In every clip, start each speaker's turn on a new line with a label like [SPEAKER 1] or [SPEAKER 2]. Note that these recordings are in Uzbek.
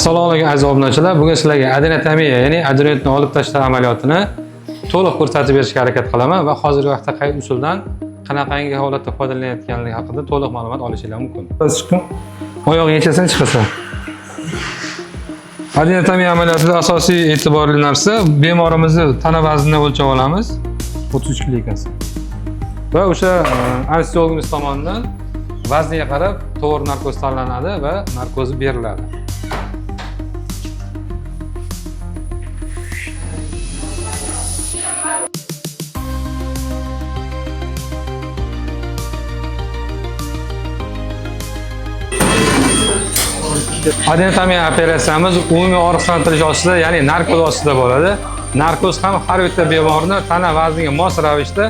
[SPEAKER 1] Assalomu alaykum aziz obunachilar. Bugun sizlarga adenotomiya, ya'ni adenoidni olib tashlash amaliyotini to'liq ko'rsatib berishga harakat qilaman va hozirgi vaqtda qay usuldan qanaqangi holatda foydalanayotganligi haqida to'liq ma'lumot olishinglar mumkin. Chiqing. Oyog'ing yechasan chiqasan. Adenotomiya amaliyotida asosiy e'tiborli narsa bemorimizni tana vaznini o'lchab olamiz. 33 kilo ekansiz. Va o'sha anesteziologimiz tomonidan vazniga qarab to'g'ri narkoz tanlanadi va narkoz beriladi. Adenotomiya operatsiyamiz umumiy og'riqsizlantirish ostida, ya'ni narkoz ostida bo'ladi. Narkoz ham har bitta bemorni tana vazniga mos ravishda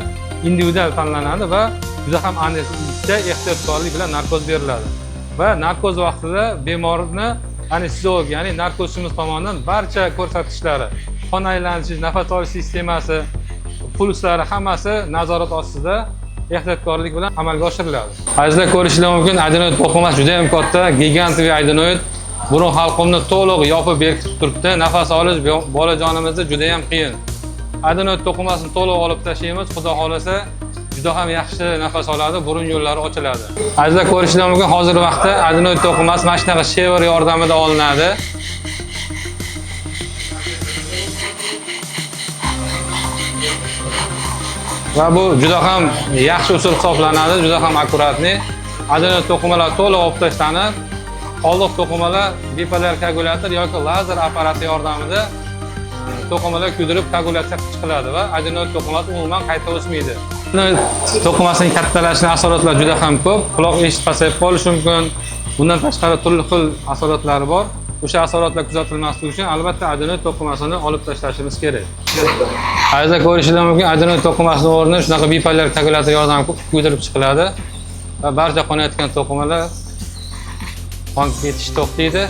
[SPEAKER 1] individual tanlanadi va juda ham ancha ehtiyotkorlik bilan narkoz beriladi. Va narkoz vaqtida bemorni anesteziolog, ya'ni narkozchimiz tomonidan barcha ko'rsatkichlari, qon aylanishi, nafas olish sistemasi, pulslari hammasi nazorat ostida ehtiyotkorlik bilan amalga oshiriladi. Azizlar, ko'rishingiz mumkin, adenoid to'qimasi juda ham katta, gigantviy adenoid burun halqumni to'liq yopib berkitib turibdi. Nafas olish bolajonimizda juda ham qiyin. Adenoid to'qimasini to'liq olib tashlaymiz, xudo xolasa juda ham yaxshi nafas oladi, burun yo'llari ochiladi. Azizlar, ko'rishingiz mumkin, hozirgi vaqtda adenoid to'qimasi mana shunaqa shever yordamida olinadi. Va bu juda ham yaxshi usul hisoblanadi, juda ham akkuratniy. Adenoid to'qimalar to'liq olib tashlanib, qoldiq to'qimalar bipolar koagulyator yoki lazer apparati yordamida to'qimalar kuydirib koagulyatsiya qilib chiqiladi va adenoid to'qimasi umuman qayta o'smaydi. Adenoid to'qimasining kattalashishining asoratlari juda ham ko'p. Quloq eshitish pasayib qolishi mumkin. Bundan tashqari turli xil asoratlari bor. O'sha asoratlar kuzatilmasligi uchun albatta adenoid to'qimasini olib tashlashimiz kerak. Azizlar, ko'rishingiz mumkin, adenoid to'qimasini o'rnini shunaqa bipolar koagulyator yordamida kuydirib chiqiladi va barcha qonayotgan to'qimalar qon ketish to'xtaydi.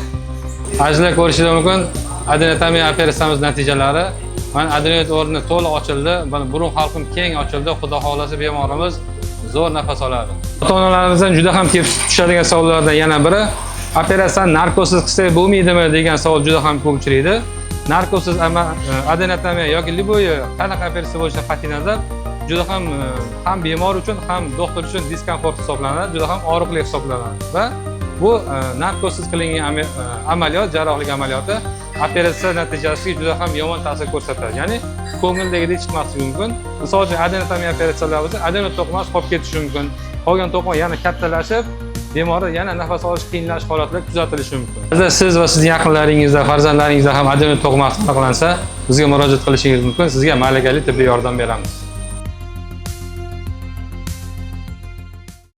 [SPEAKER 1] Azizlar, ko'rishingiz mumkin, adenotomiya operatsiyamiz natijalari. Mana adenoid o'rni to'liq ochildi, mana burun halqum keng ochildi. Xudo xolasa bemorimiz zo'r nafas oladi. Ota-onalarimizdan juda ham kelib tushadigan savollardan yana biri, operatsiyani narkozsiz qilsak bo'lmaydimi degan savol juda ham ko'p uchraydi. Narkozsiz adenotomiya yoki любой qanaqa operatsiya bo'lishidan qat'iy nazar juda ham ham bemor uchun ham doktor uchun diskomfort hisoblanadi, juda ham og'riqli hisoblanadi va bu narkozsiz qilingan amaliyot, jarrohlik amaliyoti operatsiya natijasiga juda ham yomon ta'sir ko'rsatadi. Ya'ni ko'ngildagidek chiqmasligi mumkin. Misol uchun adenotomiya operatsiyalari bo'lsa, adenoid to'qimasi qolib ketishi mumkin. Qolgan to'qima yana kattalashib, bemorda yana nafas olish qiyinlashish holatlari kuzatilishi mumkin. Agar siz va sizning yaqinlaringizda, farzandlaringizda ham adenoid to'qimasi aniqlansa, bizga murojaat qilishingiz mumkin. Sizga malakali tibbiy yordam beramiz.